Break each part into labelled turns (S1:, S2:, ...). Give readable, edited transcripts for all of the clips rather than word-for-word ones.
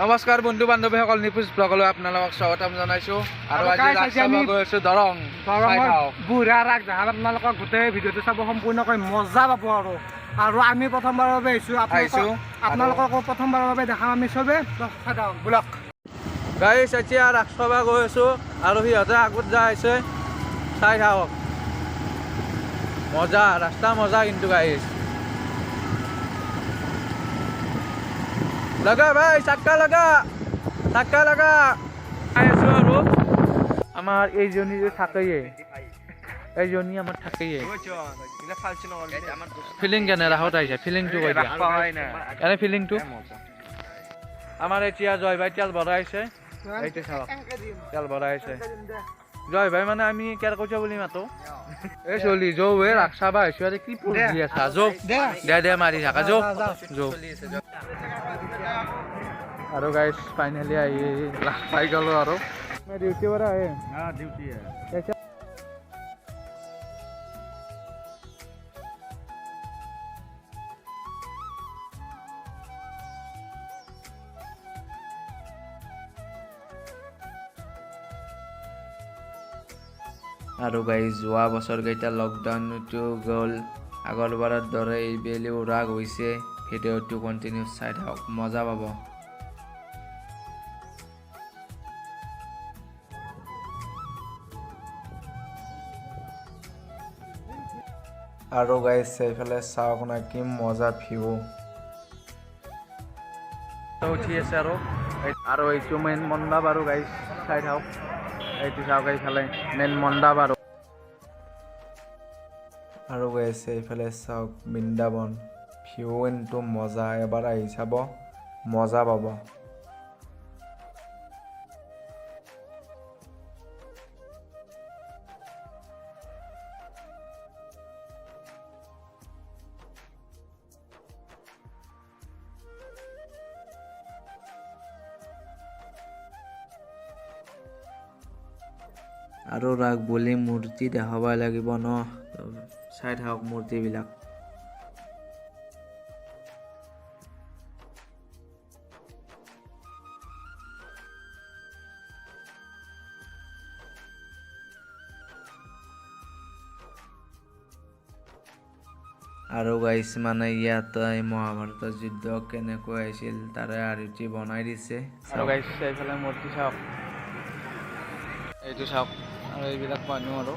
S1: নমস্কাৰ বন্ধু বান্ধৱীসকল, নিপুজ ব্লগলৈ আপোনালোকক স্বাগতম জনাইছোঁ। আৰু
S2: আৰু
S1: আজি
S2: guys,
S1: ৰাস
S2: আজি
S1: চাব
S2: আমি
S1: গৈ আছোঁ দৰং। চাই
S2: দৰঙৰ
S1: থাকক।
S2: বুঢ়া ৰাস দেখাম আপোনালোকক। গোটেই ভিডিঅ'টো চাব সম্পূৰ্ণকৈ, মজা পাব। আৰু আৰু আমি প্ৰথমবাৰৰ বাবে আহিছোঁ,
S1: আহিছোঁ।
S2: আপোনালোককো প্ৰথমবাৰৰ বাবে দেখাম আমি চবে। চাই থাকক বোলক।
S1: গাইছ, এতিয়া ৰাস চাব গৈ আছোঁ আৰু সিহঁতে আগত যাই আছে। চাই থাকক, মজা ৰাস্তা, মজা কিন্তু। গাইছ, লগা ভাই, চাক্কা লগা, চাক্কা লগা। চাই আছোঁ আৰু আমাৰ এইজনী যে থাকেয়ে, এইজনী আমাৰ থাকেয়ে। ফিলিং কেনে ৰাসত আহিছে? ফিলিংটো কৈ দিয়া, এনে ফিলিংটো। আমাৰ এতিয়া জয় ভাই তেল ভৰাই আছে। এইটো চাওক, তেল ভৰাই আছে জয় ভাই। মানে আমি কেৰকচা বুলি মাতো। এই চলি যৌ, এই ৰাস চাবা আহিছো আৰু কি পোজ দি আছা? যৌ, দে দে, মাৰি থাকা, যৌ যৌ। আৰু গাইছ, ফাইনেলি আহি ৰাস পাই গ'লো। আৰু ডিউটি পৰা আহে।
S3: ডিউটি।
S4: আৰু গাইজ, যোৱা বছৰকেইটা লকডাউনটো গ'ল, আগৰবাৰৰ দৰে এইবেলিও ৰাস হৈছে। ভিডিঅ'টো কণ্টিনিউ চাই থাকক, মজা পাব। আৰু গাইজ, সেইফালে চাওক না, কি মজা ভিউ।
S1: উঠি আছে আৰু আৰু এইটো মেইন মণ্ডপ। আৰু গাইজ, চাই থাকক, এইটো চাওক, এইফালে মেইন মণ্ডপ আৰু
S4: আৰু গাইজ, এইফালে চাওক বৃন্দাবন ভিউ। কিন্তু মজা, এবাৰ আহি চাব, মজা পাব। আৰু ৰাস বুলি মূৰ্তি দেখাব লাগিব ন? চাই থাকক মূৰ্তিবিলাক। আৰু গাইছ, মানে ইয়াত এই মহাভাৰতৰ যুদ্ধ কেনেকৈ হৈছিল তাৰে আৰতি বনাই দিছে।
S1: আৰু গাইজ, এইফালে মূৰ্তি চাওক, এইটো চাওক। আৰু এইবিলাক মানুহ আৰু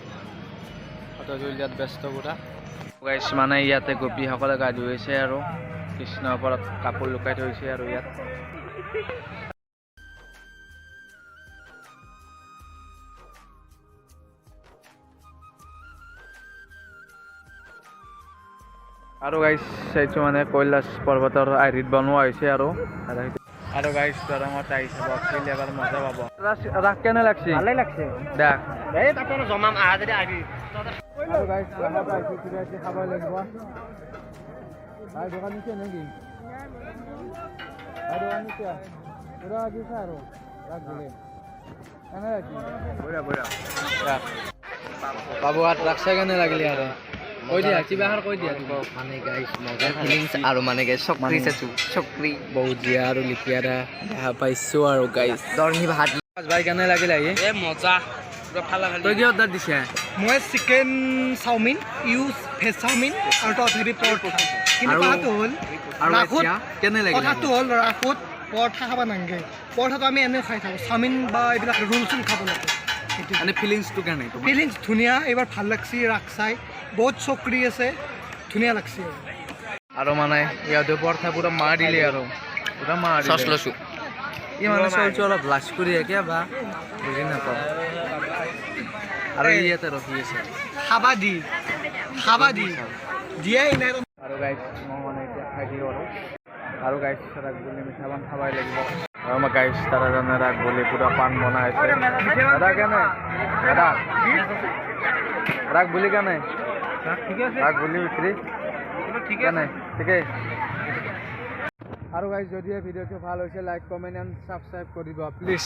S1: ফটো তুলি ইয়াত ব্যস্ত পুৰা। গাইজ, মানে ইয়াতে গোপীসকলে গা ধুইছে আৰু কৃষ্ণৰ ওপৰত কাপোৰ লুকাই থৈছে আৰু ইয়াত। আৰু গাইজ, এইটো মানে কৈলাশ পৰ্বতৰ আৰ্হিত বনোৱা হৈছে। আৰু আৰু গাইজ, দৰঙত আহিছে খেলি এবাৰ মজা পাব। ৰাস কেনে লাগছে?
S2: ভালেই লাগছে।
S1: দেখ।
S2: এই তাতে আৰু জমাম, আহা যদি আহিবি।
S1: আৰু গাইজ, ৰাসত আহিছোঁ, কিবা এটি খাবই লাগিব। ভাই, দোকান দিছে নেকি? ভাই, দোকান দিছে পুৰা দিছে। আৰু ৰাস বুলি কেনে লাগছে?
S3: বঢ়িয়া বঢ়িয়া।
S1: বাবুহাত ৰাস চাই কেনে লাগিলে? আৰু কৈ দিয়া, কিবা এষাৰ কৈ দিয়া।
S5: মানে গাইছ, মজা ফিলিংছ। আৰু মানে গাইছ, চক্ৰী চাইছো, চক্ৰী।
S4: বহুত জীয়া আৰু লিপিয়াৰা দেখা পাইছোঁ। আৰু গাইছ,
S5: দৰঙী ভাত।
S1: ভাই, কেনে লাগিল আহি?
S5: এ মজা, পুৰা ফালা ফালি।
S1: তই কি অৰ্ডাৰ দিছে?
S2: মই chicken chowmein, you veg chowmein আৰু তহঁত পৰঠা। কিন্তু
S1: আৰু-
S2: কথাটো হ'ল
S1: আৰু
S2: ৰাসত
S1: এতিয়া কেনে লাগিল?
S2: কথাটো হ'ল, ৰাসত পৰঠা খাব নালাগে। পৰঠাটো আমি এনেও খাই থাকোঁ। চাওমিন বা এইবিলাক ৰোল চোল খাব লাগে, সেইটো।
S1: মানে ফিলিংছটো কেনে তোমাৰ?
S2: ফিলিংছ ধুনীয়া। এইবাৰ ভাল লাগছি ৰাস চাই। বহুত চক্ৰী আছে, ধুনীয়া লাগছি আৰু।
S1: আৰু মানে ইয়াতে পৰঠা পুৰা মাৰ দিলে আৰু পুৰা মাৰ
S5: চচ
S1: দিলে।
S5: লৈছো।
S1: ই মানে চলছো অলপ লাজ কৰি কিয় বা বুজি নাপাওঁ। আৰু ই ইয়াতে ৰখি আছে।
S2: খাবা দি, খাবা দি, দিয়াই নাই।
S1: আৰু গাইছ, মই মানে এতিয়া খাই দিওঁ। আৰু আৰু গাইছ, ৰাস বুলি মিঠা পান খাবই লাগিব। আৰু আমাৰ গাইছ, দাদাজনে ৰাস বুলি পুৰা পাণ বনাই আছে। দাদা, কেনে? দাদা, ৰাস বুলি কেনে? ৰাস বুলি বিক্ৰী কেনে? ঠিকেই। আৰু গাইছ, যদি এই ভিডিঅ'টো ভাল হৈছে, লাইক, কমেণ্ট এণ্ড ছাবস্ক্ৰাইব কৰিব প্লিজ।